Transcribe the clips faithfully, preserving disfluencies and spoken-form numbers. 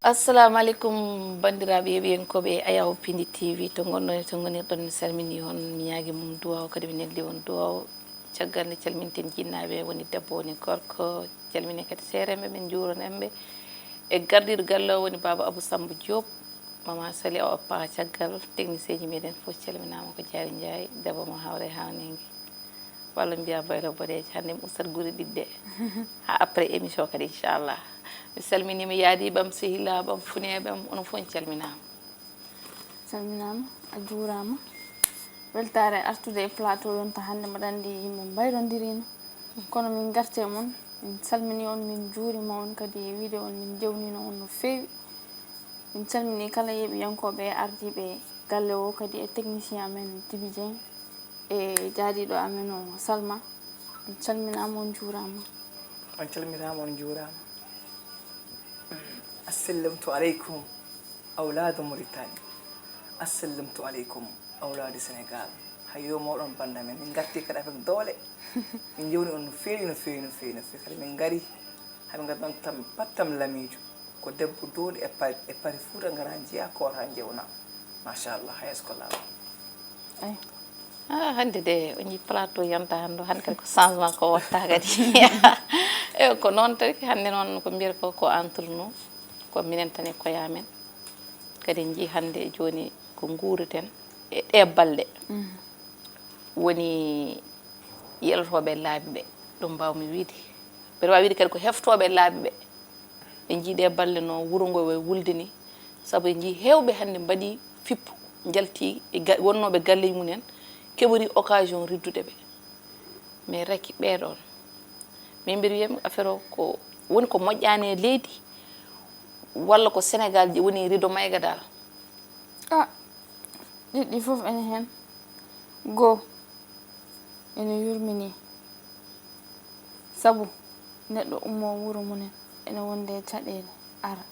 Assalamu aleykum, banndiraaɓe heɗiyankooɓe Ayaw Pindi T V, to ngonɗon e to ngonirɗon, mi salminii on, mi ñaagii mon duwaaw, kadi mi neldi on duwaaw. Caggal nde calminten jinnaaɓe, woni debbo, woni gorko, calminen kadi seeremɓe, min njuuronen ɓe. E gardiiɗo galle o woni Baaba Abou Samba Diop, Mama Sali Awa Paa caggal, technicien ji meɗen fof calminaama, ko Jaari Njaay, debbo mo Hawre Hawneengi. Walla mbiya Baylo Boɗeejo, hannde mi ustat gure ɗiɗi ɗe. Haa après émission kadi, inchallah. Mi salminiima yaadiiɓe am, sehilaaɓe am, funeeɓe am, onon fof on calminaama. Salminaama, a juuraama. Weltaare artude e plateau yonta hannde, mbaɗa anndi yimɓe mbayrondiriino. Kono min ngarte e mon, min salminii on, min njuuriima on kadi e wiyde on, min njewnino on no feewi. Min calminii kala yeeɓiyankooɓe e ardiiɓe galle o, kadi e technicien amen Tibi Dieng. E jaadiiɗo amen o Salma, on calminaama, on njuuraama. On calminaama, on njuuraama. Assalamtu aleykum, awlaadu Muritani. Assalamtu aleykum, awlaadu Senegaal. Hayyoo mooɗon bannda men. Min ngartii kadi avec doole. Min njewni on no feewi, no feewi, no feewi, no feewi. Kadi min ngarii, haa min ngaddan tam, pattam lamiijo. Ko debbo dooɗi e pari, e pari Fuuta, ngara njiya koota njewna. Machallah, hay so ko laaɓa. Ah, hannde de, o ñii plateau yonta hannde, hannde kadi ko changement ko watta kadi. Eyo, ko noon tagi, hannde noon ko mbiyata ko, ko entre nous, ko minen tan e koye amen. Kadi en njii hannde e jooni ko nguureten e ɗe balɗe. Woni yelotooɓe laabi ɓe, ɗum mbaawmi wiyde. Mbeɗa waawi wiyde kadi ko heftooɓe laabi ɓe. En njii ɗe balɗe no wuro ngo wayi wulde ni, sabu en njii heewɓe hannde mbaɗii fippu, njaltii e ga-, wonnooɓe galleeji mum en, keɓorii occasion riddude ɓe. Mais rafi ɓee ɗoon, min mbiɗa wiya affaire o ko woni ko moƴƴaani e leydi, walla ko Senegaal woni rido mayga dal? Ah, ɗiɗi ɗi fof ene heen. Goo, ene yurminii. Sabu neɗɗo ummoo wuro mum en, ene wonde e caɗeele, ara.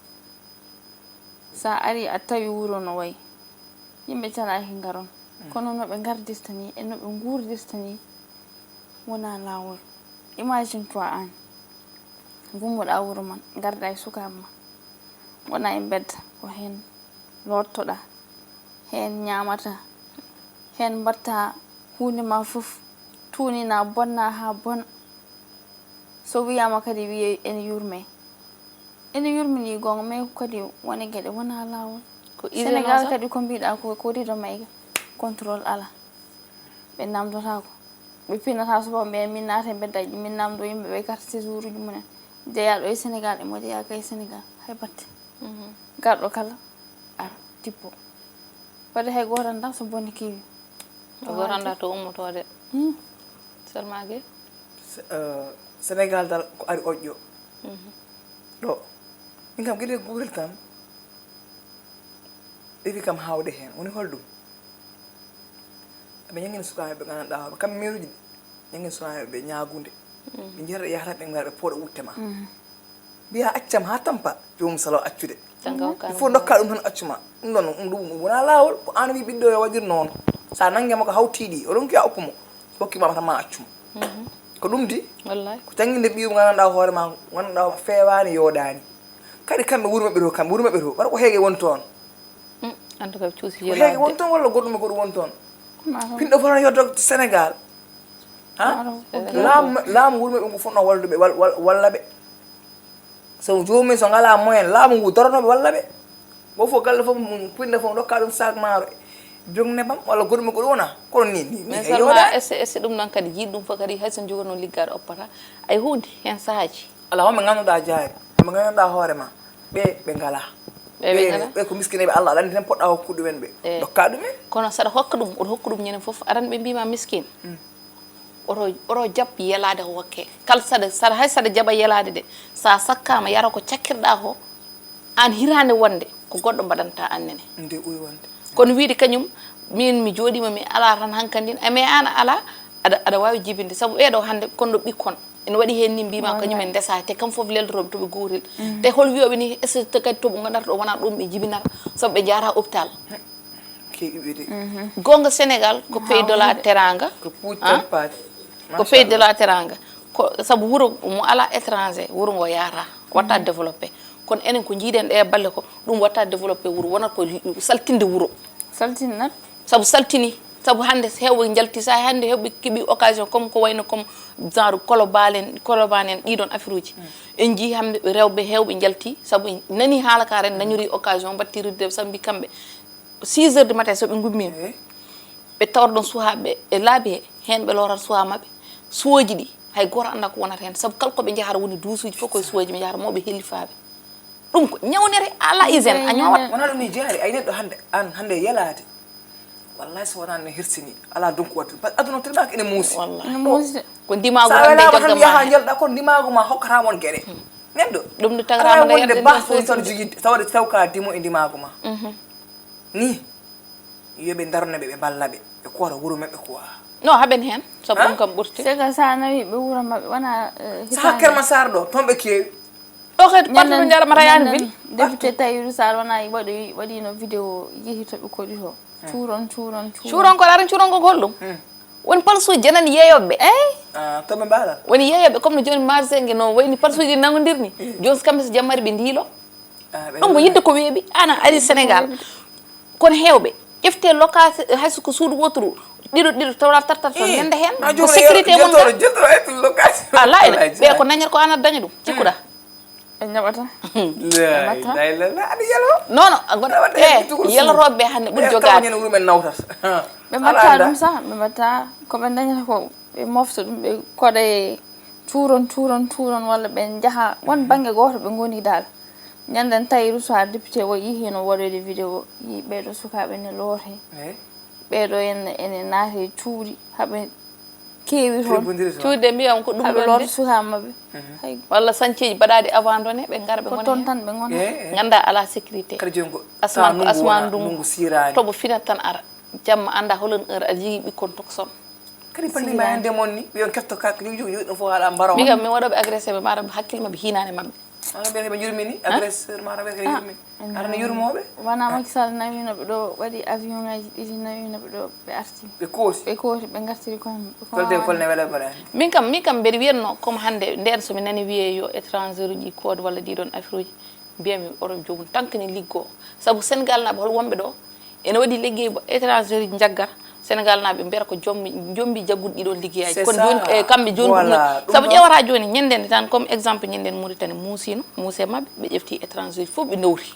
So a arii, a tawii wuro no wayi, yimɓe calaaki ngaron. Kono no ɓe ngardirta nii e no ɓe nguurdirta nii, wonaa laawol. Imagine toi aan, ngummoɗaa wuro mon, ngardaa e sukaaɓe ma, ngonaa e mbedda, ko heen lootoɗaa, heen ñaamataa, heen mbaɗtaa huunde maa fof, tuuninaa, bonnaa haa bona. So wiyaama kadi, wiyee ene yurmee. Ene yurminii goonga, mais kadi won e geɗe wonaa laawol. Ko idée Senegaal noon kadi ko mbiɗaa ko, ko rido mayga, contrôle alaa. Ɓe naamndotaako. Ɓe pinnataa subaka mbiya min naata e mbeddaaji, min naamndoo yimɓe ɓe carte séjour uji mum en. Jeyaaɗo e Senegaal, emo jeyaa kay Senegaal, hay batte. Garɗo kala, ara, tippo. Waɗi hay gooto anndaa so bone kewi. Hay gooto anndaa to ummotoo de. Hmm. Seulement ge? Se-, eh, Senegaal dal ko ari oƴƴo. Mhm. Ɗo. Min kam gila guurel tan, ɗefi kam haawde heen. Woni hol ɗum? Ɓe ñangini sukaaɓe ɓe nganndanɗaa hoore, kam meeruuji ɗi, ñangini sukaaɓe ɓe ñaagunde. Mhm. Ɓe njiyata ɓe yahata, ɓe ngara ɓe pooɗa wutte ma. Mhm. Mbiya accam haa tampa, joomum salo accude. Il faut ndokka ɗum tan accuma. Ɗum ɗon, ɗum, ɗum, ɗum wonaa laawol, ko aan wi ɓiɗɗo yo waɗir noon. So a nannge mo ko hawtiiɗi, o ronki a okku mo. So hokki ma tan ma accu mo. Mhm. Ko ɗum di? Wallaay. Ko jannginde ɓiyu mo nganndanɗaa hoore ma, nganndanɗaa feewaani, yooɗaani. Kadi kamɓe wuro maɓɓe to, kamɓe wuro maɓɓe to, wara ko heege woni toon. Mm, en tout cas, cuusi ko heege woni toon walla goɗɗum e goɗɗum woni toon. Pinɗo fof tan yotto Senegaal. Ha? Laamu, laamu wuro maɓɓe ngu fof no walluɓe, wal-, wal-, walla ɓe. So joomum so ngalaa moyen, laamu ngu darono ɓe walla ɓe. Wo fof galle fof mum, pinɗo fof dokka ɗum sac maaro, joom nebam walla goɗɗum e goɗɗum wona. Kono ni, ni, ni mais seulement est-ce, est-ce ɗum noon kadi jiiɗi ɗum fof kadi hay so jogono liggade oppata ay huunde heen sahaaji. Alaa, wonɓe ngannduɗaa jaari, wonɓe ngannduɗaa hoore ma, ɓe, ɓe ngalaa. Ɓe, ɓe ngalaa? Ɓe ko miskineeɓe, Allah aɗa anndi tan poɗɗa hokkude ɗumen ɓe. Dokka ɗumen. Kono saɗa hokka ɗum, oɗo hokka ɗum ñande fof, aran ɓe mbiima miskin. Mm. Oto, oto jaɓ yelaade ko hokke. Kala saɗa, saɗa, hay saɗa jaɓa yelaade de, so a sakkaama yara ko cakkirɗaa ko, aan hiraande wonde, ko goɗɗo mbaɗanta aan nene. Nde ɓuri wonde. Kono wiide kañum, miin mi jooɗiima, mi alaa tan hankandi, a mais aan a alaa, aɗa, aɗa waawi jibinde. Sabu ɓee ɗoo hannde, kon ɗo ɓikkon, ene waɗi heen ni mbiima kañum en ndesaa, te kam fof leldotooɓe toɓe guurel. Te hol wiyooɓe ni, est-ce que kadi toɓo ngonata ɗo wonaa ɗum ɓe jibinata, sabu ɓe njahataa hôpital. Keewi ɓe de. Goonga Senegaal ko pays de la teranga. Ko puuj tan paati. Ko pays de la teranga. Ko sabu wuro mo alaa étranger, wuro ngo yaaraa, waɗtaa développé. Kono enen ko njiiɗen ɗe balle ko, ɗum watta développé wuro, wonat ko saltinde wuro. Saltinat. Sabu saltini, sabu hannde heewɓe njalti, so hannde heewɓe keɓi occasion comme ko wayno comme genre Colobane en, Colobane en, ɗiɗon affaire uji. En njii hannde rewɓe heewɓe njalti sabu en nani haala ka, ren dañori occasion mbattirude sabu mbi kamɓe six heures du matin so ɓe ngummima, ɓe tawata ɗon suhaaɓe e laabi he, heen ɓe loorat suhaa maɓɓe, suwooji ɗi hay gooto annda ko wonata heen, sabu kala ko ɓe njahata woni duusuuji fof koye suwooji ɓe njahata, mawɓe hellifaaɓe. Ɗum ko ñawnere ala hygiène a ñoowat. Wona ɗum ni jeyaade ay neɗɗo hannde, aan hannde yelaade. Wallahi so wonaa no hersini, alaa donc waɗde ɗum. Par ce que aduna o tellement ko ene muusi. Wallahi. No muusi de. Ko ndimaagu Sa hannde welaama jaggal tan yaha ma. Njalɗa kon ndimaagu ma hokkata mon geɗe. Neɗɗo. Ɗum no tagarama Alaa wonde nde bah yalten fof ɗo tan jogii tawde tawka dimo e ndimaagu ma. Ni. Yo ɓe ndarno ɓe, ɓe mballa ɓe. Ɓe koora wuro maɓɓe quoi. No haɓen heen sabu ɗum kam ɓurti. C'est que sa nawi ɓe wuro maɓɓe wona Saha Kerma Sarr ɗo, toon ɓe keewi. Ɗo kadi parti ɓe njaramata yaani ville. Député Tahirou Sarr wona waɗi waɗino vidéo yehi to ɓe koɗi to. Cuuron cuuron cuuron. Cuuron ko aran cuuron ko holɗum? Woni palsuuji janani yeeyooɓe. Eyi. Ah, to ɓe mbaala. Woni yeeyooɓe comme no jooni marché nge no wayni palsuuji nanngondir ni. Jooni so kamɓe so jammari ɓe ndiilo. Ah, ɓe Ɗum ko yidde ko weeɓi ana ari Sénégal. Kono heewɓe ƴefte location hay so ko suudu woturu ɗiɗo ɗiɗo tawra tartar toon nande heen ko sécurité mon ɗo. Jetoro et location. Ala ene ɓe ko dañata ko ana daña ɗum cikkuɗa. Ɓe njaɓata. La ilaha illallah. Aɗa yelo. Non non a gon e yelorooɓe ɓe hannde ɓuri jogaade. Ñen wurum en nawtat. Ɓe mbatta ɗum sah ɓe mbatta ko ɓe dañata ko ɓe mofta ɗum ɓe koɗa e cuuron cuuron cuuron walla ɓe njaha won bannge gooto ɓe ngoni dal. Ñanden Tahirou Sarr député o yehi no waɗoyde vidéo yi ɓeɗo sukaaɓe ne loote. Ɓeɗo en ene naati cuuɗi haɓe keewi toon. Tribundiri so. Cuuɗi ɗe mbiyam ko ɗum Haɓe ɗon loota de. Sukaa maɓɓe. Hay Walla sañceeji baɗaaɗi abandonné ɓe ngara ɓe ko ngona toon heen. Tan ɓe ngona. Eh, eh. Ngannda alaa sécurité. Kadi jooni ko Asmaan taw ko ndunngu asmaan wona, ndunngu. Ndunngu siiraani. Toɓo finat tan ara. Jamma annda hol on heure aɗa jogii ɓikkon tokson. Kadi balli ma hannde mon ni ɓe on ketto ka ko yuju yuju ɗum fof haala mbaro. Min kam min waɗooɓe agressé ɓe maɗa hakkille maɓɓe hinaani maɓɓe. Ala ɓe ɓe jurmini agresseur ma ɓe ɓe jurmini. Arana yurmooɓe. Wona Macky Sall nawino ɓe ɗo waɗi avion ngaji ɗiɗi nawino ɓe ɗo ɓe arti. Ɓe koosi. Ɓe kooti ɓe gartiri koye maɓɓe. Tolde kol ne wela mbaɗa. Min kam min kam mbeɗa wiyatno comme hannde nden somi nani wiyee yo étranger uji koode walla ɗiɗon affaire uji mbiyami oto joomum tankani liggo sabu Sénégal naɓe hol wonɓe ɗo ene waɗi liggey étranger uji jaggata Sénégal naɓe mbiyata ko jombi jombi jaggude ɗiɗon liggeyaaji. Kono jooni e kamɓe jooni ko ɗum sabu ƴewata jooni ñanden tan comme exemple ñanden Mauritanie muusino muuse maɓɓe ɓe ƴefti étranger uji fof ɓe nawri.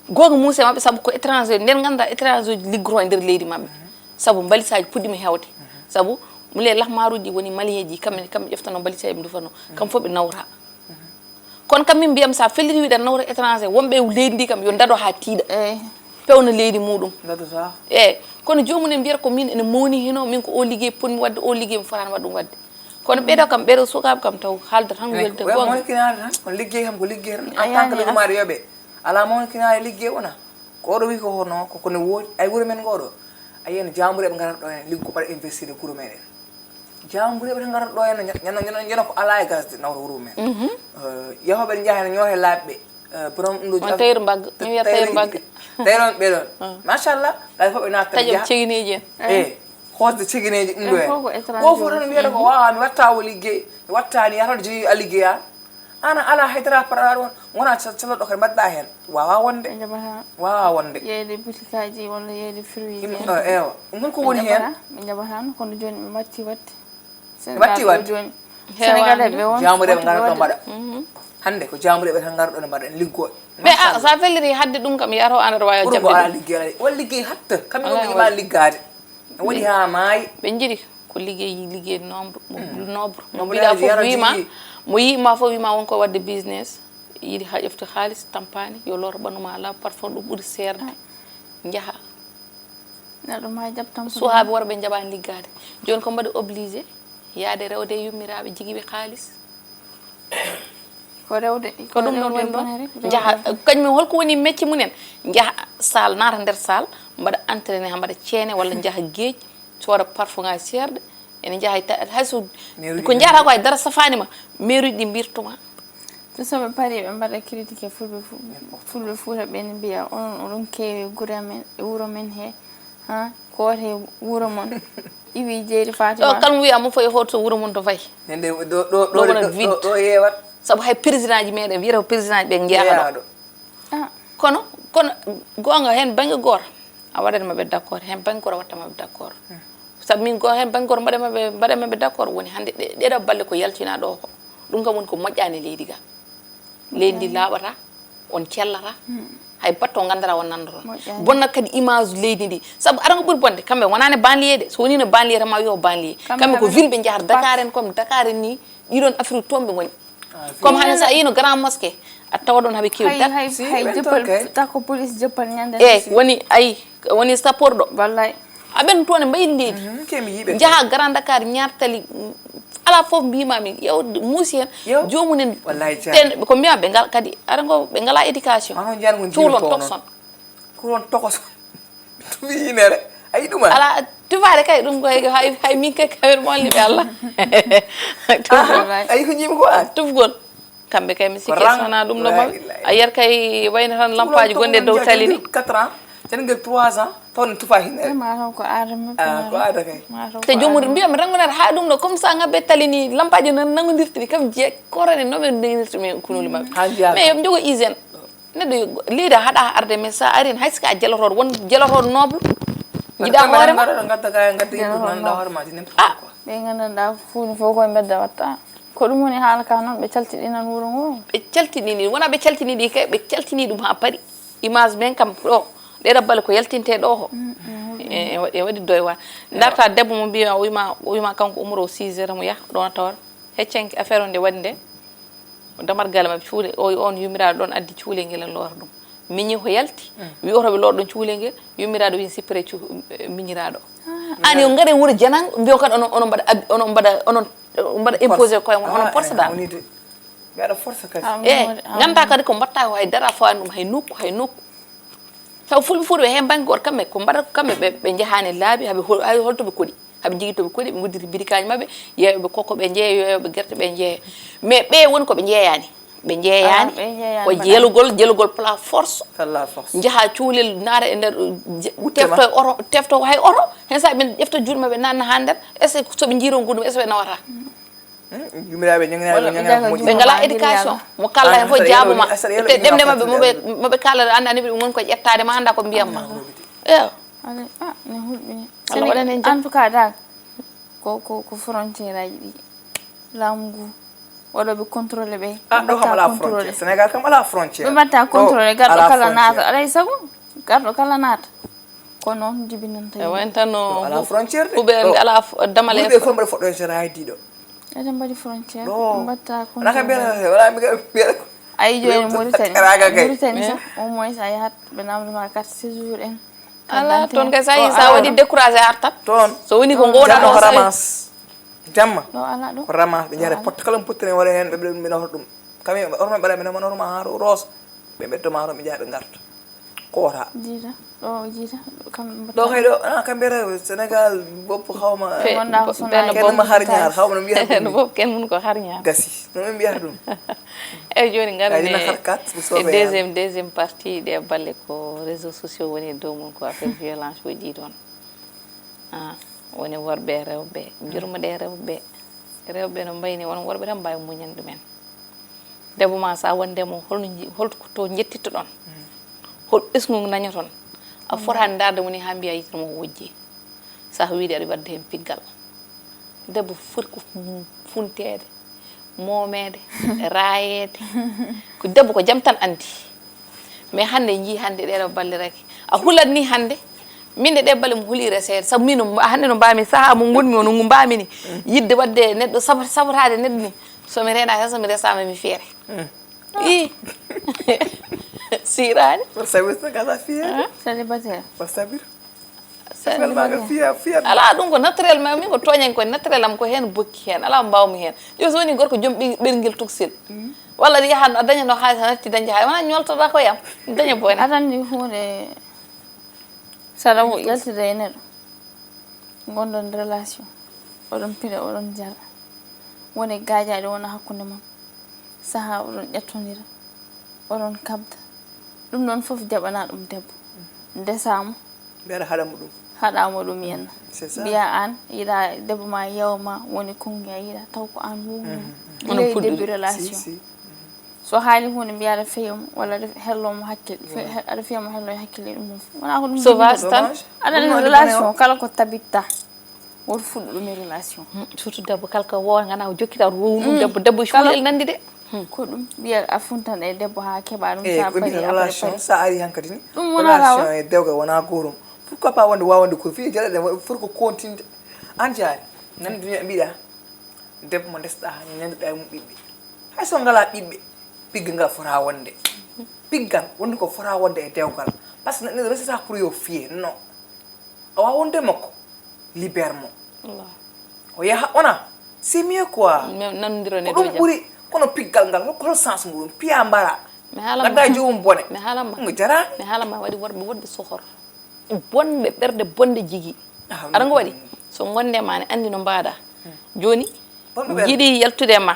Goonga muuse maɓɓe sabu ko étranger nden ngannduɗaa étranger uji liggoto e nder leydi maɓɓe sabu mbalisaaji puɗɗima heewde sabu mule lahmaruji ɗi woni malien ji kamɓe kamɓe ƴeftano mbalisaaji ɓe ndufano kam fof ɓe nawra. Kono kam min mbiyam sa felliti wiɗa nawra étranger wonɓe leydi ndi kam yo dado ha tiiɗa. Pewna leydi muɗum. Eyyi kono jomum en mbiyata ko min ene mawni hino min ko o liggey ponmi wadde o liggey mi fotani waɗ ɗum wadde. Kono ɓeɗo kam ɓeɗo sukaɓe kam taw haalda tan welte gonga. Monikinaade tan kono liggey kam ko liggey tan en tant que lumaɗo yoɓe ala monikinaade liggey wona. Ko oɗo wi ko hono ko kone woodi ay wuro men ngoɗo. A yiyani jambureɓe ngarata ɗo en liggo mbaɗa investir e guro meɗen. Jambureɓe tan ngarata ɗo en ñano ñano ko ala e gasde nawta wuro men. Yahoɓe ne njaha ne ñoote laaɓɓe. Borom ɗum ɗo tayru mbagga mi wiya tayru mbagga. Tayron ɓeɗon machallah. Ɓay fof ɓe natta taƴam cegineji en. E hosde cegineji ɗum ɗo en. Ko fof tan mbiyata ko wawa mi watta o liggey mi wattani yataɗo jogi a liggeya. An a alaa hay dara paɗaɗo ɗon wona caloɗo kadi mbaɗɗa heen wawa wonde. Wawa wonde. Yeeyde butikaji walla yeeyde fruit. Ewa ɗum kon ko woni heen. Ɓe jaɓatano kono jooni ɓe mbatti waɗde. Ɓe mbatti waɗde. Jooni Sénégalais ɓe won jamureɓe ngara ɗo mbaɗa. Hannde ko jamureɓe tan ngara ɗo mbaɗa en liggo. Ɓe a sa felliti hadde ɗum kam yataw an aɗa wawi jabde ɗum. Liggeyi won liggeyi hatta kamɓe ɗum ima liggaade. Waɗi ha maayi. Ɓe jiiɗi ko liggey liggey nombre mo nobre mo mbiɗa fof wima mo yima fof wima wonko wadde business. Yiɗi ha ƴefti haalis tampani yo lor ɓanuma ala parfum ɗum ɓuuri seerde. Jaha. Neɗɗo ma jaɓ tampani. Suhaaɓe worɓe jaɓani liggaade joni ko mbaɗi obligé yaade rewde e yummiraɓe jigiɓe haalis. Ko rewde ko ɗum ɗon woni bone rek. Jaha kañum holko woni mecce mumen. Jaha salle naata nder salle mbaɗa entraîné ha mbaɗa ceene walla jaha geej. Sooda parfum ngaji seerɗe ene jaha hayso ko jahata ko hay dara safani ma. Mairie ɗi mbirtuma. To soɓe pari ɓe mbaɗa critiqué fulɓe fulɓe fuuta ɓe ne mbiya onon oɗon keewi gure men e wuro men he. Ha koote wuro mon. Iwi jeydi fatima ɗo kalmo wiya mo foye hoto wuro mum to fayi. Nde ɗo ɗo ɗo ɗo yewat. Sabu hay présidentji meɗen wiyata ko présidentji ɓe jeeyaɗo. Kono kono goonga heen baŋnge gooto a waɗat maɓɓe d'accord, heen baŋnge gooto a waɗata maɓɓe d'accord. Sabu min goo heen baŋnge gooto mbaɗa maɓɓe mbaɗa maɓɓe d'accord woni hannde ɗeɗo balle ko yaltina ɗo ko ɗum kam woni ko moƴƴaani leydi ga. Leydi ndi laaɓata, on cellata. Hay batte o nganndataa on nanndoton. Bonna kadi image leydi ndi. Sabu ara ko ɓuri bonde kamɓe wonaani banlieue de, so wonino banlieue tan ma wiyo banlieue. Kamɓe ko ville ɓe njahata. Dakar en comme Dakar en ni, ɗiɗon Afrique toon ɓe ngoni. Comme hannde so a yino grand mosquée a tawa ɗon haɓe kewi. Hay hay hay jëppal takko police jëppal ñande. E woni ay woni sapporɗo. Wallay. Aɓen toon e mbayri leydi. Njaha Grand Dakar ñaartali. Ala fof mbimami yew muusi hen. Joomum en. Ko mbiyam ɓe ngal kadi ara ngo ɓe ngala éducation. Cuulon tokson. Kuulon tokson. Tufi yinere. Ayi ɗum ala. Tufaade kay ɗum koy hay hay min kay kawir mo alliɓe allah. Ayi ko jiimi ko an. Tufgol. Kamɓe kay mi sikki sona ɗum no mawi. A yiyat kay wayno tan lampaaji gonɗi e dow tali ni. Quatre ans. Tan ngel trois ans. Taw ne tufa hinere. Mataw ko aada maɓɓe. Ko aada kay. Te joomum mbiyam rangonata ha ɗum ɗo comme ça ngabbe tali ni lampaaji nangodirtiri kam jeeya korane noɓe ndeginirta men kunuli maɓɓe. Mais yoɓe jogo hygiène. Neɗɗo leydi a haɗa arde mais sa arin hay sika a jelotoɗo won jelotoɗo noble. Jiɗa hoorema. Ɓe nganndanɗa fuuni fof koye mbedda watta. Ko ɗum woni haala ka noon ɓe caltiɗinan wuro ngo. Ɓe caltiɗini wona ɓe caltiniɗi kay ɓe caltini ɗum ha paari. Image men kam ɗo ɗeɗo bale ko yaltinte ɗo ho. E waɗi doy wa darta debbo mo mbiya o wima o wima kanko umro six heures mo yah ɗon tawar. Heccanki affaire o nde waɗi nde. Damargal maɓɓe cuuɗe o on yumiraɗo ɗon addi cuulel ngel en loora ɗum. Miñi ko yalti wi oto ɓe loor ɗon cuulel ngel. Yumiraɗo wi sippere miñiraɗo. An yo ngare wuuro janan mbiyo kadi onon onon mbaɗa onon mbaɗa onon mbaɗa imposé koye mon onon porsaɗa. Ɓe aɗa force kadi. E ganda kadi ko mbatta ko hay dara fo anum hay nokku hay nokku. Taw fulɓe fuuɗo ɓe hen bangge goto kamɓe ko mbaɗata ko kamɓe ɓe njahani laabi haɓe holto ɓe koɗi. Haɓe jogii to ɓe koɗi ɓe nguddiri birikaaji maɓɓe yeeyoɓe kokko ɓe njeeya yeeyoɓe gerte ɓe njeeya. Mais ɓe woni ko ɓe njeeyani. Ɓe njeeyani ko jelugol jelugol pla force. Njaha cuulel naata e nder tefto e oto tefto hay oto. Hen sa ɓe ƴefta juuɗe maɓɓe nanna ha nder est ce que soɓe jiiro gudum est ce ɓe nawata? Ɓe ngala éducation mo kalla hen fof jaabuma te ɗemde maɓɓe moɓe kalata anda ni ɓe gon ko ƴettade ma anda ko mbiyam ma. Eyo. Ala ah ne hulɓini. Allah waɗan en jam. En tout cas dal ko ko ko frontière aji ɗi laamu ngu waɗoɓe contrôlé ɓe. Ah ɗo kam ala frontière. Sénégal kam ala frontière. Ɓe mbatta contrôlé garɗo kala naata alay sago garɗo kala naata. Ko noon jibinanta e wayen tan no ala frontière de huɓe nde ala damal e fof mbaɗa foɗɗo en sera hay diɗo. Eɗen mbaɗi frontière mbatta contrôlé. Ala kam mbiyata wala mi kam mbiyata. Ayi jooni Mauritanie Mauritanie sax au moins a yahat ɓe namdoma carte séjour en. Ala toon kay sa yi sa waɗi découragé artat toon so woni ko ngoɗa ɗo ramas jamma ɗo ala ɗo ko ramas ɓe jare potte kala pottene waɗa hen ɓe ɓe nawata ɗum kam orma ɓeɗa ɓe namana orma ha roos ɓe ɓe tomaro ɓe jaa ɓe garta kowata jiita ɗo jiita kam ɗo kay ɗo a kam mbiyata sénégal boppo hawma kenma har ñaar hawma no mbiyata ɗum boppo ken mun ko har ñaar gasi no ɓe mbiyata ɗum. Eyyi joni ngarmi e deuxiéme deuxiéme partie ɗe balle ko réseau sociaux woni e dow mum ko affaire violence oji ɗi ɗon. Ah, woni worɓe e rewɓe jurmoɗe e rewɓe rewɓe no mbayni won worɓe tan mbawi muñan ɗumen. Debbo ma sa wondemo holno holto jettittoɗon hol ɓesngu ngu dañoton? A fotani darde woni ha mbiya yitere mo wojji. Saha wiide aɗa wadde hen piggal. Debbo foti ko funteede momeede raayeede. Ko debbo ko jam tan andi. Mais hannde en njii hannde ɗeɗo balle raki a hulat ni hannde. Min de ɗe balle mo huli reseede sabu min hannde no mbami saha mo gonmi ono ngu mbami ni. Yidde wadde neɗɗo sabotade neɗɗo ni. Somi reena tan somi resama mi feere. I sirani. Célibataire. Ala ɗum ko naturellement min ko tooñan koye naturel am ko heen bokki heen ala mbawmi heen. Jooni so woni gorko joom ɓerngel tuksel walla aɗa yaha a dañano haalis a natti dañde haalis wona ñoltoɗa koye am daña boyna. Aɗa anndi huunde saɗa yaltida e neɗɗo ngonɗon relation oɗon piɗa oɗon jara woni gaajaɗe wona hakkunde mon. Saha oɗon ƴettondira oɗon kabda ɗum ɗon fof jaɓana ɗum debbo ndesamo. Mbeɗa haɗamo ɗum. Haɗa mo ɗum yenna. C'est ça. Mbiya an yiɗa debbo ma yewa ma woni kongi a yiɗa taw ko an wowni. Onon puɗɗori. Début relation. Si, si. So haali hunde mbiya aɗa feya mo walla aɗa hello mo hakkille fe- he- aɗa feya mo hello e hakkille ɗum ɗum fof wona ko ɗum. Sauvage tan. Aɗa andi relation kala ko tabitta woto fuɗɗo ɗum e relation. Surtout debbo kala ko wowa gana ko jokkita woto wowu ɗum. Debbo debbo e cuulel nandi de. Ko ɗum mbiya a funtan e debbo ha keɓa ɗum. Sa paari après relation paari. Sa ari hankadi ni ɗum wona relation e dewgal wona gorum. Pourquoi pas wonde wawande ko fii jaɗaɗe foti ko continde. An jaari nani duniya mbiɗa debbo mo ndesɗa ha ñande ɗa e mum ɓiɓɓe. Hay so ngala ɓiɓɓe piggal ngal fota wonde. Piggal wonde ko fota wonde e dewgal. Par ce que neɗɗo resata pour yo fiye non. A wawa wonde makko. Libère mo. O yaha ona c'est mieux quoi. Nanodiro ne ɗum ɓuri. Kono piggal ngal hol sens muɗum piya mbara. Mi haalan ma. Gadda jomum bone. Mi haalan ma. Ɗum jarani. Mi haalan ma waɗi worɓe woɗɓe sohor. Bonɓe ɓerɗe bonɗe jigi. Aɗa ngo waɗi so gonde ma ne andi no mbaɗa. Joni jiɗi yaltude e ma.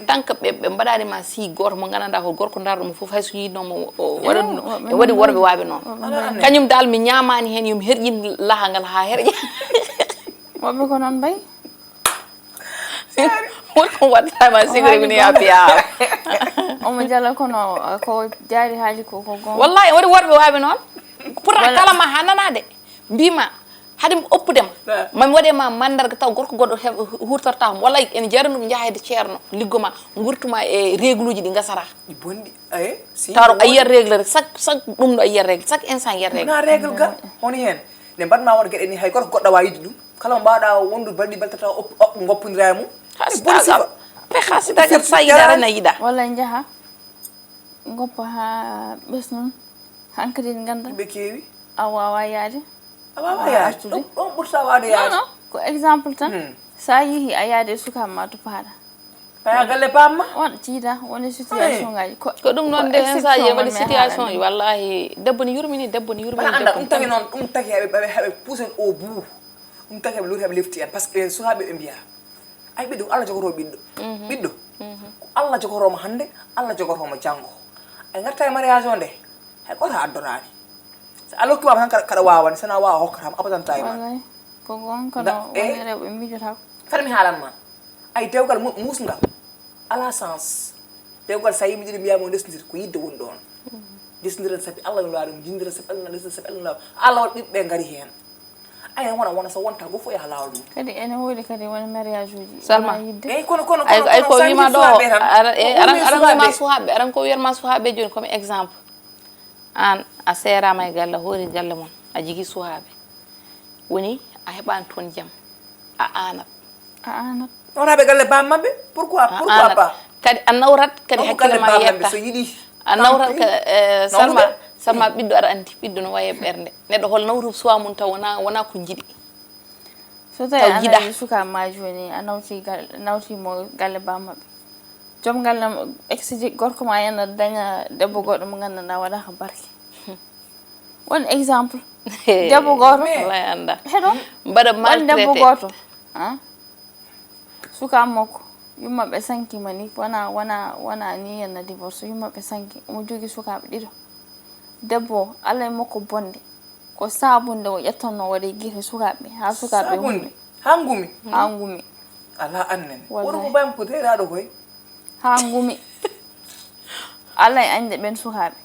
Tant que ɓe ɓe mbaɗani ma si goto mo gandanɗa ko gorko darɗo mo fof hay so yiɗno mo waɗa ɗum e waɗi worɓe waɓe noon. Kañum dal mi ñamani hen yomi herƴin lahangal ha herƴa. Woɓɓe ko noon mbayi. Woni ko waddata ma sigre mi ni a piya. Omo jala kono ko jaari haali ko ko gon. Wallahi woni worɓe waɓe noon. Pourtant kala ma ha nanade mbima haade mi oppudema mami waɗe ma mandarga taw gorko goɗɗo hurtortama walla ene jarani ɗum jahayde ceerno liggoma gurtuma e régluji ɗi gasata. Ɗi bonɗi. Taw a yiyat régle rek chaque chaque ɗum ɗo a yiyat régle chaque instant yiyat régle. Wona régle ga woni hen nde mbaɗma won gueɗe ni hay goto goɗɗo wawa yidde ɗum kala mo mbawɗa wondu balɗi baltata goppodira e mum. Hasidagal pe hasidagal sa yiɗa rena yiɗa walla jaaha. Goppa ha ɓesnun hankadi ganda. Ɓe keewi. A wawa yaade. A wawa yaade ɗon ɓurta wawde yaade. Non non ko exemple tan. Sa yeehi a yaade e sukaɓe ma to paɗa. Paya galle bamma. On tiida woni situation ngaji ko ɗum noon de hen sa yeehi waɗi situation wallahi debbo ne yurmini debbo ne yurmini. Anda ɗum taki noon ɗum taki heɓe heɓe puusen au bout. Ɗum taki heɓe lori heɓe lefti en par ce que ɓen sukaɓe ɓe mbiya. Ay ɓiɗɗo ko Allah jogoto ɓiɗɗo. Ɓiɗɗo ko Allah jogotomo hannde Allah jogotomo janngo. Ay garta e mariage o nde hay goto a addorani. So Allah hokkima tan kaɗa wawani sana wawa hokkatama abadan ta e ma. Wallay ko gonka no woni rewɓe mijotako. Fata mi haalan ma ay dewgal musgal ala sens. Dewgal sa yimi ɗiɗo mbiyama o ndesndir ko yidde woni ɗon. Ndesndiren sabi Allah no laawi ɗum jindiren sabi Allah ndesndiren sabi Allah no laawi Allah waɗi ɓiɓɓe ngari hen. Aya wona wona so wonta go fof yaha laawol mum. Kadi ene woodi kadi woni mariage uji. Salma. Wona yidde. Eyyi kono kono ay kono ay ko wima ɗo aran aran ko wiyatma suhaɓe aran ko wiyatma suhaɓe joni comme exemple. An a serama e galle a hoori galle mon a jigi suhaɓe woni a heɓani toon jam a anat. A anat. Wona ɓe galle bam mabɓe pourquoi pourquoi pas. Kadi a nawrat kadi hakkille ma yetta. So yiɗi a nawrat salma salma ɓiɗɗo aɗa andi ɓiɗɗo no waye ɓernde neɗɗo hol nawru suwa mum taw wona wona ko jiɗi. So tawi a nawi suka ma joni a nawti gal nawti mo galle bam mabɓe. Joom galle exiji gorko ma yana daña debbo goɗɗo mo gandanɗa waɗa ko barke. Won exemple. Debbo goto wallay anda heɗo mbaɗa won debbo maltraité goto. Suka makko yumma ɓe sankima ni wona wona wona ni yenna divorce yumma ɓe sanki omo jogi sukaɓe ɗiɗo. Debbo o alay makko bonde ko sabunde o ƴettanno waɗa e guite sukaɓe ha sukaɓe. Sabunde ha ngumi. Ha ngumi. Ala annen woto ko bayam ko deeraɗo koy. Ha ngumi. Alay añde ɓen sukaɓe.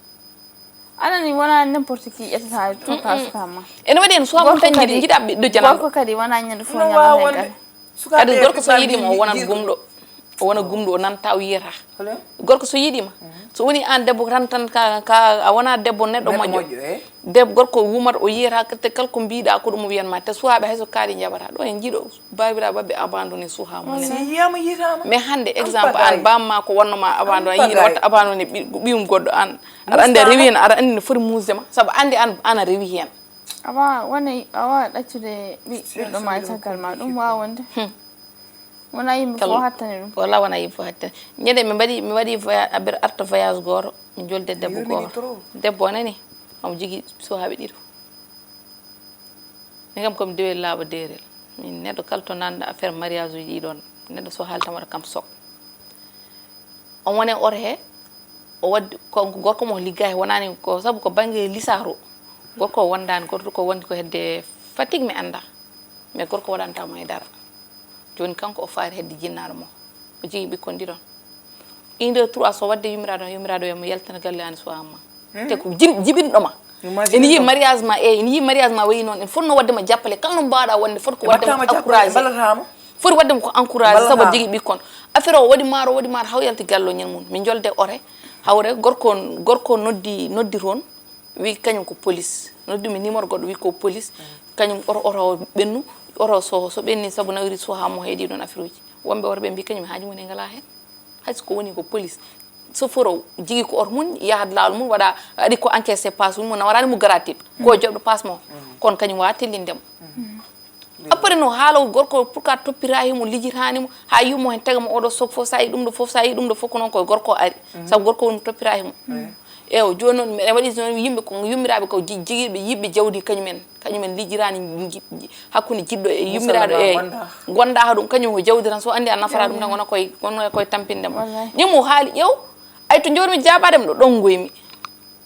Anani wona n'importe qui ƴettata tokka suka ma. Ene waɗi en suwa mum tan jiɗi jiɗa ɓiɗɗo janal gorko kadi wona ñande fof ñalata e galle. Kadi gorko so yiɗima o wonat gumɗo. O wona gumɗo o nanta o yiyata. Gorko so yiɗima so woni an debbo tan tan ka ka a wona debbo neɗɗo moƴƴo. Debbo gorko wumata o yiyata te kala ko mbiɗa ko ɗum o wiyanma te suwaɓe hayso kaari jaɓata ɗo en jiiɗo babiraɓe abandonné suha mum. Mais hande exemple an bamma ko wonnoma abandonné yiɗi watta abandonné ɓiyum goɗɗo an. Aɗa andi a rewi hen aɗa andi no foti musde ma saabu andi an an a rewi hen. Awa wona awa ɗaccude ɓiɗɗo ma e caggal ma ɗum wawa wonde. Wona yimɓe fof hattani ɗum. Wala wona yimɓe fof hattani ñande mi mbaɗi mi waɗi voyage aber arta voyage goto mi jolde debbo goto debbo o nani omo jogui sukaɓe ɗiɗo. Min kam komi dewel laaɓa derel min neɗɗo kala to nanɗo affaire mariage uji ɗi ɗon neɗɗo so haali tan waɗa kam sok. On woni e oto he o waddi ko gorko mo liggaaki wonani ko sabu ko bannge lisaaru. Gorko o wondaani, gorko o wondi ko hedde fatigue mi annda. Mais gorko waɗantaa mo e dara. Jooni kanko o faari hedde jinnaaɗo mo. O jogii ɓikkon ɗiɗon. Un, deux, trois, so waɗde yummiraaɗo, yummiraaɗo yo mo yaltina galle an so amma. Te ko jim-, jibinɗo ma. Ene yiyi mariage ma, e ene yiyi mariage ma wayi noon. En fotno waɗde ma jappale. Kala no mbaawɗa wonde, fot ko waɗde ma encouragé. Foti waɗde mo ko encouragé, sabu o jogii ɓikkon. Affaire o waɗi maaro, waɗi maaro, haw yalti galle o ñande mum. Min jolde ore, hawre, gorko, gorko noddi, noddi toon. Wi kañum ko police. Noddumi numéro goɗɗo, wi ko police. Kañum oto, oto o ɓennu, oto so, so ɓenni sabu nawiri so haa mo heedi ɗon affaire uji. Wonɓe oto ɓe mbi kañum haaju mum e ngala heen. Hay so ko woni ko police. Chauffeur o jigi ko oto mum, yahat laawol mum, waɗa, waɗi ko encaissé passe mum, na waraani mo gratuit. Ko joɓɗo passe mo. Kono kañum wawa tellinde mo. Après no haala o gorko pour ka toppira himo, lijjitani mo, ha yummo hen taga mo oɗo sok fof, sa yi ɗum ɗo fof, sa yi ɗum ɗo fof, ko noon koye gorko o ari. Sabu gorko woni mo toppira himo. Eyo, jooni noon, eɗen waɗi noon yimɓe ko yummiraaɓe ko ji-, jigiiɓe yiɗɓe jawdi kañumen, kañumen lijjirani ji-, ji-, hakkunde jiɗɗo e yummiraaɗo e gonda ha ɗum, kañum ko jawdi tan, so andi a nafara ɗum tan, wona koye, wona koye tampinde mo. Wallahi. Ñammo haali ƴeew, ay to jawdimi jaabaade mo ɗo, ɗon ngoymi.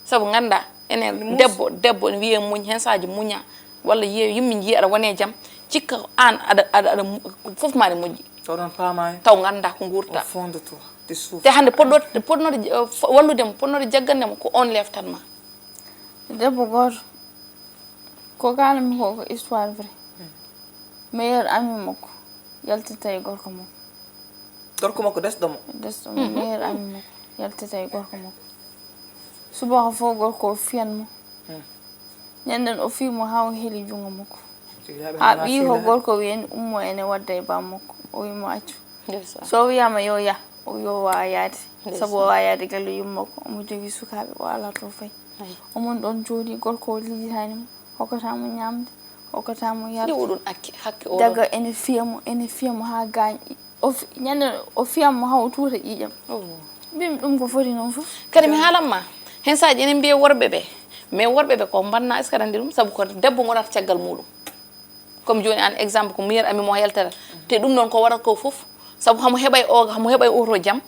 Sabu ngannda, enen debbo, debbo ne wiyee muñ, hen saaji muña, walla yiye, yimɓe njiya aɗa wone jam, cikka ko aan aɗa, aɗa, aɗa mu-, fof ma ne moƴƴi. Taw noon paamaani. Taw ngannda ko nguurta. Au fond de toi, tu souffres. Te hannde poɗɗo, poɗnode, eh, fo-, wallude mo, poɗnode jaggande mo ko on leftan ma. Debbo gooto, ko kaalanmi ko, ko histoire vrai. Meilleur ami makko yaltita e gorko makko. Gorko makko desɗo mo? Desɗo mo, meilleur ami makko yaltita e gorko makko. Subaka fof gorko o fiyan mo. Ñanden o fii mo haa o heli junngo makko. Haa ɓiyi ko gorko wiyen ummo ene wadda e bam makko. O wi mo accu. Ndeysaan. So o wiyama yo yah, o wi o wawa yaade. Ndeysaan. Sabu o wawa yaade galle yumma makko, omo jogii sukaaɓe, o alaa to fayi. Ayi. Omon ɗon jooɗi, gorko o lijjitani mo, hokkata mo ñamde, hokkata mo yarde. Nde o ɗon akke, hakke o ɗon. Daga ene fiya mo, ene fiya mo haa gaañ. O fi-, ñande o fiyan mo haa o tuuta ƴiiƴam. Oh. Mbimi ɗum ko foti noon fof. Kadi mi haalan ma, hen saaji enen mbiya worɓe ɓe, mais worɓe ɓe ko mbanna, est-ce que aɗa anndi ɗum? Sabu ko debbo ngonata caggal muɗum. Comme jooni an exemple ko meilleur ami mo yaltata. Te ɗum noon ko waɗata ko fof, sabu hamo heɓa e oga, hamo heɓa e oto jam,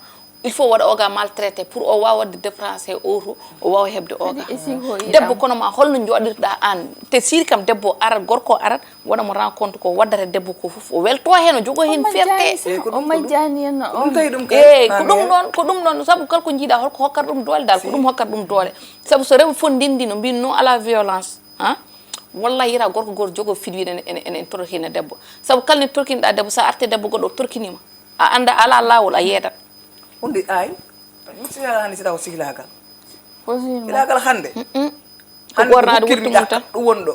il faut waɗa oga maltraité pour o wawa waɗde dépensé oto, o wawa heɓde oga. Kadi e si ko yiɗa. Debbo kono ma holno joɗirɗa an? Te siri kam debbo arat, gorko arat, waɗa mo rencontre ko waddata debbo ko fof. O welto heen, o jogo heen fierté. O majjani, o majjani en, o ɗum tawi ɗum kay. Eey, ko ɗum noon, ko ɗum noon, sabu kala ko jiiɗa, holko hokkata ɗum doole dal, ko ɗum hokkata ɗum doole. Sabu so rewɓe fof ndenndi no mbin non à la violence, ha? Wallahi yira gorko gooto jogo fiɗ wiɗa ene, ene, ene torkina debbo. Sabu kala ne torkinɗa debbo, sa arte debbo goɗɗo o torkinima. A annda, a alaa laawol, a yeedat. Huunde ay, mi sila hannde sila ko sihlaagal. Ko sihlaagal. Sihlaagal hannde. Mm-mm. Ko hannde ko ɓornaade hokkirmi wuttu mum ƴakka, tan. Ɗum woni ɗo.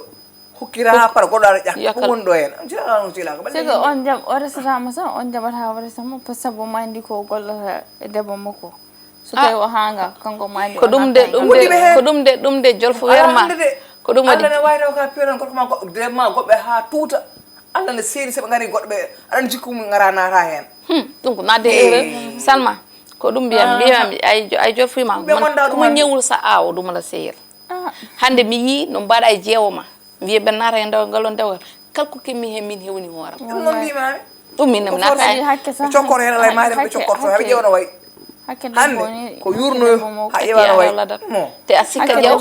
Hokkira par goɗɗo aɗa ƴakka, ko woni ɗo heen. Sihlaagal, sihlaagal. Siko on jam, o resata mo sa, on jaɓata o resa mo, par sabu ma anndi ko gollata e debbo makko. So tawi o haanga, kanko ma anndi ko o ɗum de, natta ɗum de, ko ɗum de, ɗum de, Jolfo werma. Ko ɗum waɗi. Allah ne wawi taw ka piyoɗon gorko ma goɗɗo, debbo ma goɗɗo ɓe haa tuuta. Allah ne seeri so ɓe ngari goɗɗo ɓe, aɗa anndi jikku mum ngara naata heen. Hmm, ɗum ko naatde e erreur. Salma, ko ɗum mbiyam, mbiyam, ay, ay jolfima. Ɗum ɓe man, gonda ɗum ko mo hannde. Ñewul sa awo ɗum la seyir. Ah. Hannde mi yii no mbaɗa e jeewo ma. Mbiye ɓe naata e ndaw, ngal on dewgal. Kala ko kemmi heen min hewni hooram. Ɗum noon mbimami. Ɗum min mi naata e hakke sa. Ɓe cokkoto heen alay maari ɓe cokkorto, haɓe ƴeewno wayi. Hakke debbo ni, ko yurno ha ƴeewano wayi. Mo. Te a sikka jaw.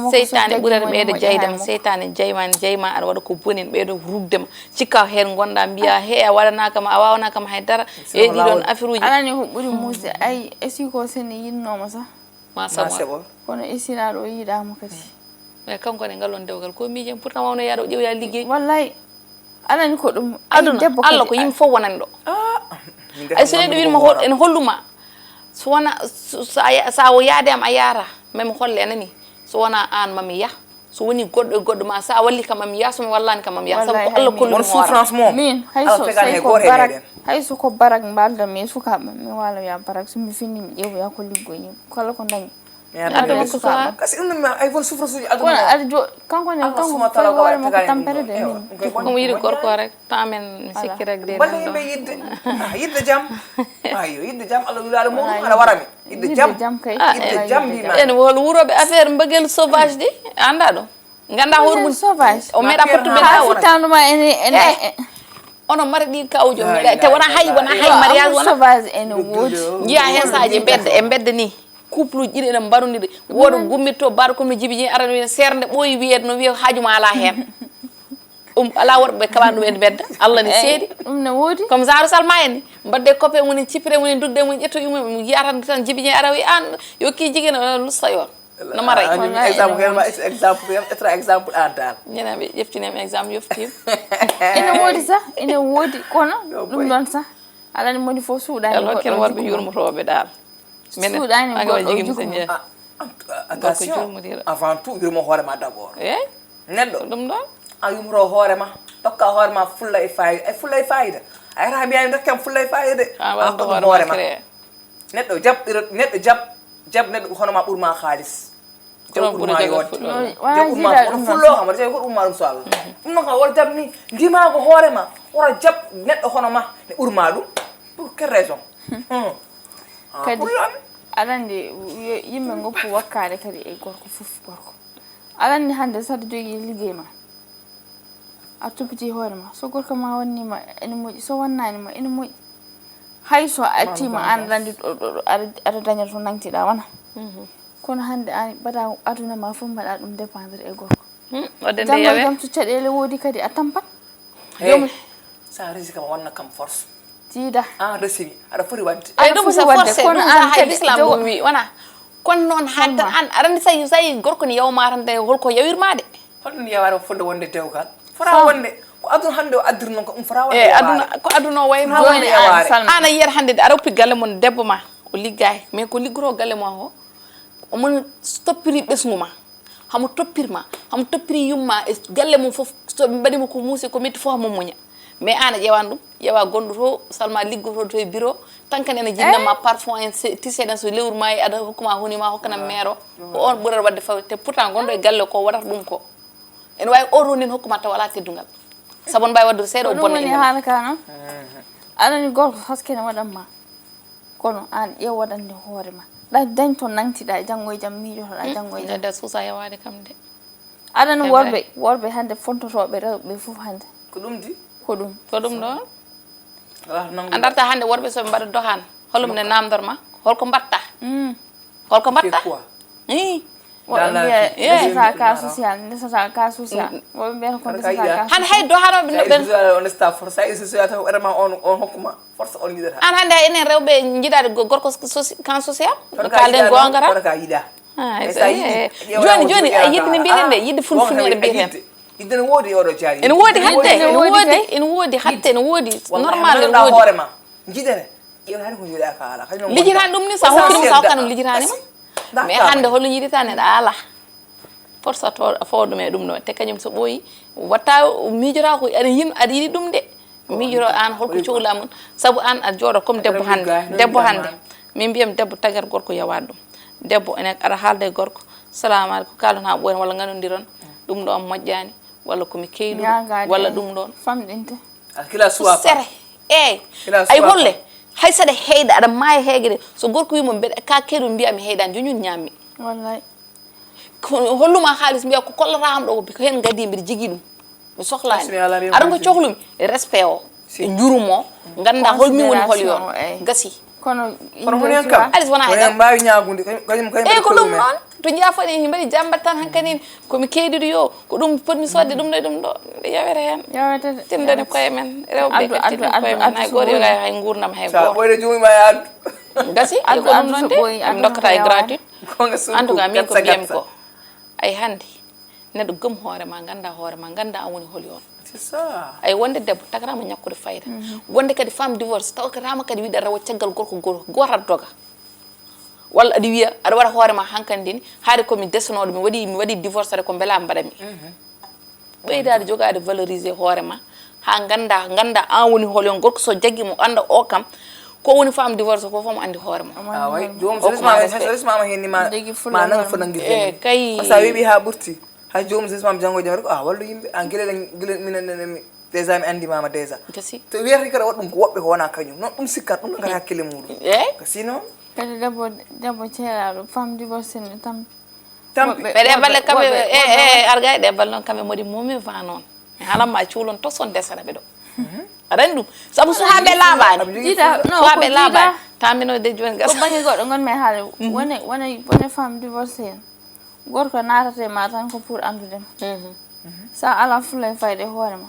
Seytaane ɓurata ɓeyde jayde ma, seytaane jayma, jayma aɗa waɗa ko boni en ɓeydo rugde ma. Cikka heen ngonɗa mbiya he a waɗanaaka ma, a waawanaaka ma hay dara. E ɗiɗon affaire uji. Alani ko ɓuri muusde, ay, e si ko sene yinnoma sa. Ma sabu. Kono e siraaɗo o yiɗaama kadi. Mais kanko ne ngal on dewgal ko miijen pourtant wawno yaade o ƴeewoya liggey. Wallay. Alani ko ɗum. Ay, aduna, debbo Allah kadi ko yimɓe fof wonani ɗo. Ah, ay, so neɗɗo wiima hol-, ene holluma. So wona, so, so a ya-, sa o yaade am a yaara. Mami holle anani. So wona an mami yah. So woni goɗɗo e goɗɗo ma, sa walli kam mami yah, so mi wallani kam mami yah. Sabu ko Allah kollu mi hoore. Won souffrance mo. Min, hay so, hay so ko barak, hay so ko barak mbalda mi e sukaaɓe, mi wala ya barak, so mi fini mi ƴeewoya ko liggoyi. Kala ko dañi. Mi adda ko suka. Kasi ɗum ɗum ay won souffrance uji aduna. Kono aɗa jo-, kanko ne, Allah kanko subhanahu wa taala waɗi tampere de. Ko mo yiɗi gorko rek, to amen mi sikki rek de. Balla yimɓe yidde. Ah, yidde jam. Ayo, yidde jam, Allah wulaɗo muɗum, ana wara mi. Yidde jam. Yidde jam kay. Ah, yidde jam mbima. En wol wuroɓe affaire mbëggeel sauvage de, anda ɗum. Ganda hoore mum sauvage. O meeɗa pottude ha lawol. Futtanduma ene, ene, eh. Ono mari ɗi kawjo, meeɗa. Te wona hay, wona hay mariage, wona sauvage ene woodi. Jiya hen saaji mbedda, e mbedda ni. Couple uji ɗiɗi ene mbarondiri. Wooɗo gummitto, baɗo comme no Jibi Jeŋ arani, wiyde seernde ɓooyi, wiyeede no wiya haaju ma alaa heen. Ɗum alaa, worɓe ɓe kaɓaani ɗum e mbedda. Allah ne seedi. Ɗum ne woodi. Comme genre Salma en ni. Mbaɗde copain mum en, cippire mum en, ndudde mum en, ƴetto yumma mum, yiya tan, tan Jibi Jeŋ ara wi aan yo ki jigéen, o lusta yoon. No mara. Exemple, exemple, exemple an dal. Ñana ɓe ƴeftinam exemple, yoftim. Ene woodi sah, ene woodi, kono ɗum ɗon sah. Alani moni fof suuɗani. Hokken worɓe yurmotooɓe dal. Suuɗani goɗɗo jukmu. Attention, avant tout, yurmo hoore ma d'abord. Eyi. Neɗɗo. Ɗum ɗon. A yumro hoore ma. Tokka hoore ma fulla e fayida. E fulla e fayida. A yata mbiya mi dokkam fulla e fayida de. A tokka hoore ma. Neɗɗo jab, neɗɗo jab, jab neɗɗo hono ma ɓurma xaalis. Jab ɓurma yoode. Jab ɓurma hono fullo kam, wata jawi ko ɓurma ɗum so Allah. Ɗum noon kam wol jab ni. Ndimago hoore ma. Wota jab neɗɗo hono ma ne ɓurma ɗum. Pour quelle raison? Kadi aɗa anndi yimɓe ngoppu wakkaade kadi e gorko fof gorko. Aɗa anndi hannde saɗa jogii liggey ma, a toppiti hoore ma, so gorko ma wannima ene moƴƴi, so wannanima ene moƴƴi. Hay so a accima an lanndi aɗa daña to nangtiɗa wona. Kono hannde an mbaɗa aduna ma fof mbaɗa ɗum dépendre e gorko. Waɗde nde yawe. Jam so caɗeele woodi kadi a tampat. Hey, sa resi kam a wanna kam force. Tiiɗa. An resini aɗa foti wadde. Ay ɗum sa forcé, ɗum sa hay l'islam ɗum wi wona. Kono noon haddan an aɗa anndi sa yi gorko ne yawma tan de holko yawirma de. Holɗum yawaade fodde wonde dewgal? Fota wonde. Ko aduna hannde o addirno ko ɗum fota wonde. Eyi aduna, ko aduna o wayno. Fota wonde yawaade. An a yiyat hannde de aɗa woppi galle mon debbo ma o liggaaki, mais ko liggoto galle ma o, omon toppiri ɓesngu ma. Hamo toppirma, hamo toppiri yumma e galle mum fof. So ɓe mbaɗima ko muusi ko metti fof hamo muña. Mais an a ƴewan ɗum, ƴewa gonɗo to Salma liggoto to e bureau, tan kan ene jinna ma parfum en, tise ɗen so lewru ma e aɗa hokkuma honi ma hokkana meero. Ko on ɓurata wadde fawi te pourtant gonɗo e galle ko waɗata ɗum ko. Ene wawi oto nden hokkuma taw ala teddungal. Sabu on mbawi waddude seeɗa o bonna. Ɗum woni haala ka noon. Aɗa ni gorko haske ne waɗan ma. Kono an ƴeew waɗande hoore ma. Ɗa dañ to nangtiɗa janngo e jam miijotoɗa janngo e jam. Nde suusa yawaade kam de. Aɗa no worɓe worɓe hannde fontotooɓe rewɓe fof hannde. Ko ɗum di? Ko ɗum. Ko ɗum ɗo. A darta hannde worɓe so ɓe mbaɗa dohan holum ne namdor ma holko mbatta? Holko mbatta? Ii. Woɓɓe mbiya ndesata ka social, ndesata ka social. Woɓɓe mbiyata ko ndesata ka social. Han hay dohanoɓe no ɓen. On esta forsa e social taw ɓeɗa ma on on hokkuma. Force on yiɗata. An hannde hay enen rewɓe jiɗaade gorko kan social. No kalden goonga tan. Kono ka yiɗa. Joni joni a yidde ne mbiyeten de yidde fulfulde mbiyeten. Yidde ne woodi e oɗo jaari. Ene woodi hadde ene woodi ene woodi hadde ene woodi normal ene woodi. Hoore ma jiɗere. Ƴeew hani ko jiɗa ka ala. Lijirani ɗum ni sa hokkirimo sa hokkani ɗum lijirani ma. Mais hannde holo yiɗita neɗa ala. Forsa to fo ɗum e ɗum ɗo te kañum so ɓooyi watta miijora ko aɗa yin aɗa yiɗi ɗum de. Miijoro an holko cohla mum sabu an a jooɗo comme debbo hannde debbo hannde. Min mbiyam debbo tagar gorko yawaɗ ɗum. Debbo ene aɗa haalda e gorko. Salamu aleykum kalon ha ɓooyen walla ganodiron. Ɗum ɗo moƴƴani walla komi keyɗu walla ɗum ɗon. Famɗinte. Kila suwa sere. Eyyi. Ay holle. Hay saɗa heyda aɗa maaya heegede so gorko wimo mbeɗa ka keɗu mbiyami heydani joñun ñammi. Wallay. Ko holluma haalis mbiya ko kollata am ɗo ko heen gadi mbiɗa jogii ɗum. Mi sohlaani aɗa ko cohlumi. Respect o e njurum o. Ngannda holmi woni holi on. Gasi. Kono kono hono en kam alis wona eɗen mbawi ñagude kañum kañum eyi ko ɗum noon. To jeeya foof ɗen mbaɗi jambat tan hankadi komi keydiɗo yo ko ɗum potmi sodde ɗum ɗo e ɗum ɗo. Nde yawete heen. Yawetede. Tindani koye men rewɓe tindani koye men hay goto yoga hay gurdam hay goto. Ɓoyde jumima e addu. Gasi. Ko ɗum noon de. Ɓe dokkata e gratuit. En tout cas min ko mbiyami ko ay hannde neɗɗo gëm hoore ma ganda hoore ma ganda an woni holi on. Ay wonde debbo tagarama ñakkude fayda. Wonde kadi femme divorce tawkatama kadi wiɗa rewa caggal gorko goto goto aɗa doga. Walla aɗa wiya aɗa waɗa hoore ma hankadi ni haade komi desanoɗo mi waɗi mi waɗi divorce aɗa ko mbela mbaɗami. Ɓeydaade jogaade valorisé hoore ma haa ngannda ngannda aan woni holi on gorko so jaggi mo annda o kam ko woni femme divorce ko fof mo anndi hoore mum. Awa joom so resmama so resmama hen ni ma ma nanga fo nangi. Eyi kay. Sa weeɓi haa ɓurti hay joom so resmama janngo e jam rek a wallu yimɓe an gila gila minen nene mi déjà mi anndi mama déjà. Gasi. To wiyata kadi waɗ ɗum ko woɓɓe ko wona kañum noon ɗum sikkat ɗum nangata hakkille muɗum. Eyi. Gasi noon. Kadi debbo debbo ceeraɗo femme divorce ne tampi. Tampi. Ɓe ɗe balle kamɓe e e arga e ɗe balle noon kamɓe modi mumi va noon. Mi haalan ma cuulon to son desana ɓe ɗo. Aɗa anndi ɗum sabu suhaaɓe laaɓaani. Suhaaɓe laaɓaani. Tamino de joni ko gasa. Bange goɗɗo gonmi e haala wone wone wone femme divorcée en, gorko naatata e ma tan ko pour andude ma. Sa ala fulla e fayda e hoore ma,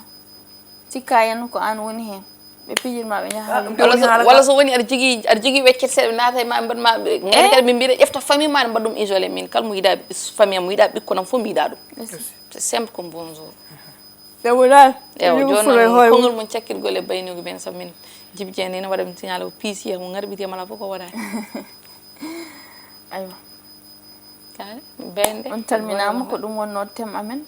cikka henna ko an woni hen, ɓe pijir ma ɓe ñaha. Ɗum woni haala Walla so woni aɗa jogii aɗa jogii weccet seeɗa ɓe naata e ma ɓe mbaɗ ma ɓe ngari kadi ɓe mbiɗa ƴefta famille ma ne mbaɗ ɗum isolé min kala mo yiɗa famille am mo yiɗa ɓikkonam fof mi yiɗa ɗum. C'est simple comme bonjour. Debbo dal Ewa yimo joni fulla e noon hoore mum. Konngol mum cakkirgol e baynogu men sabu min Djiby Dieng ne wona waɗa mi signal o piisi e mo ngar ɓiite mala fof ko waɗani. Aywa. Kare bende. On calminaama, ko ɗum wonnoo thème amen.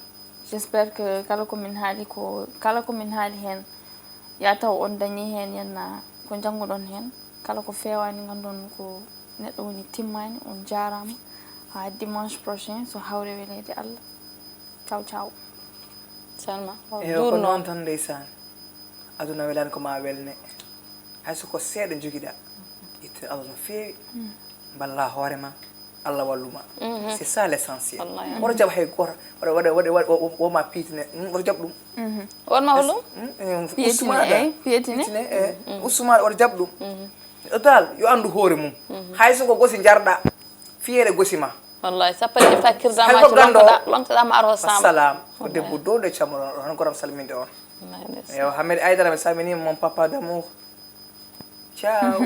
J'espère que kala ko min haali ko kala ko min haali heen ya taw on dañi heen yenna ko njannguɗon heen, kala ko feewaani nganndon ko neɗɗo woni timmaani. On jaaraama, haa dimanche prochain so hawre weleede Allah. Ciao ciao. Salma Eyo ko noon tan ndeysaan. Aduna welani ko ma welne. Hay so ko seeɗa jogiɗa, itte Allah no feewi. Mballa hoore ma, Allah walluma. C'est ça l'essentiel. Wallahi. Woto jaɓ hay goto waɗa waɗa waɗa waɗa woma piitine. Woto jaɓ ɗum. Wonma holɗum? Ussumaɗa Pietine. Pietine e ussumaɗa woto jaɓ ɗum. Neɗɗo dal yo anndu hoore mum. Hay so ko gosi jarɗa, fiyeere gosi ma. Wallahi sappa ƴefta kirdama Hay ko ganndo. Lontoɗama aro sam. Assalam, ko debbo dowde cammoɗon, hono goram salminde on. Yo Hamed Aydara, mi salmini mon papa d'amour. Ciao.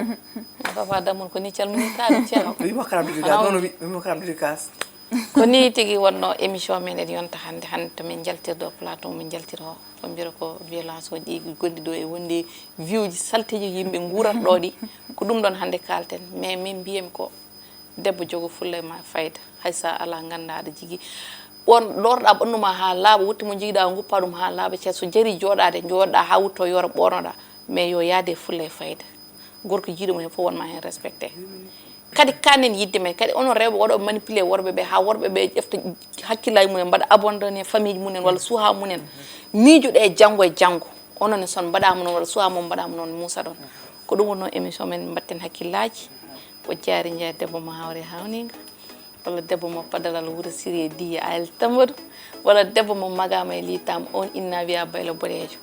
Papa d'amour ko ni calminirta ɗum ceerno. Wimo karam dédicace. Non, wimo karam dédicace. Ko ni tigi wonno émission men en yonta hannde hannde to min jaltirɗo plateau min jaltiro ko mbiyata ko violence o ɗi gonɗi ɗo e wondi viwji salteji yimɓe ngurat ɗo ɗi. Ko ɗum ɗon hannde kalten mais min mbiyami ko debbo jogo fulla ma fayda, hay sa ala ngannda aɗa jigi ɓon ɗorɗa ɓannuma ha laaɓa wutte mo jigiɗa o guppa ɗum ha laaɓa ce so jari joɗade joɗɗa ha wutto yoro ɓornoɗa. Mais yo yaade fulla e fayda. Gorko jiiɗo mo hen fof wonma hen respecté. Kadi kanen yidde men kadi onon rewɓe waɗoɓe manipulé worɓe ɓe ha worɓe ɓe ƴefta hakkillaji mumen mbaɗa abandonné famille mumen walla suha mumen. Miijoɗe janngo e janngo onon e son mbaɗama noon walla suha mum mbaɗama noon muusaɗon. Ko ɗum wonno émission men mbatten hakkillaji. O jaari jeya debbo mo hawre hawninga walla debbo mo padalal wuro siri e diya ayel tambaɗu walla debbo mo magama e litam on inna wiya baylo boɗejo.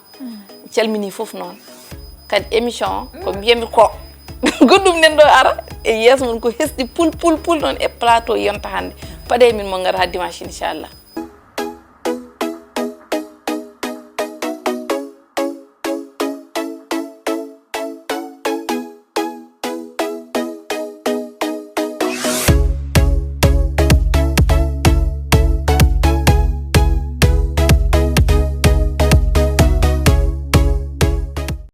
Calmini fof noon kadi émission o ko mbiyami ko goɗɗum nen ɗo ara e yeeso mum ko hesɗi pul pul pul noon e plateau yonta hannde. Paɗe min mo ngara ha dimanche inchallah.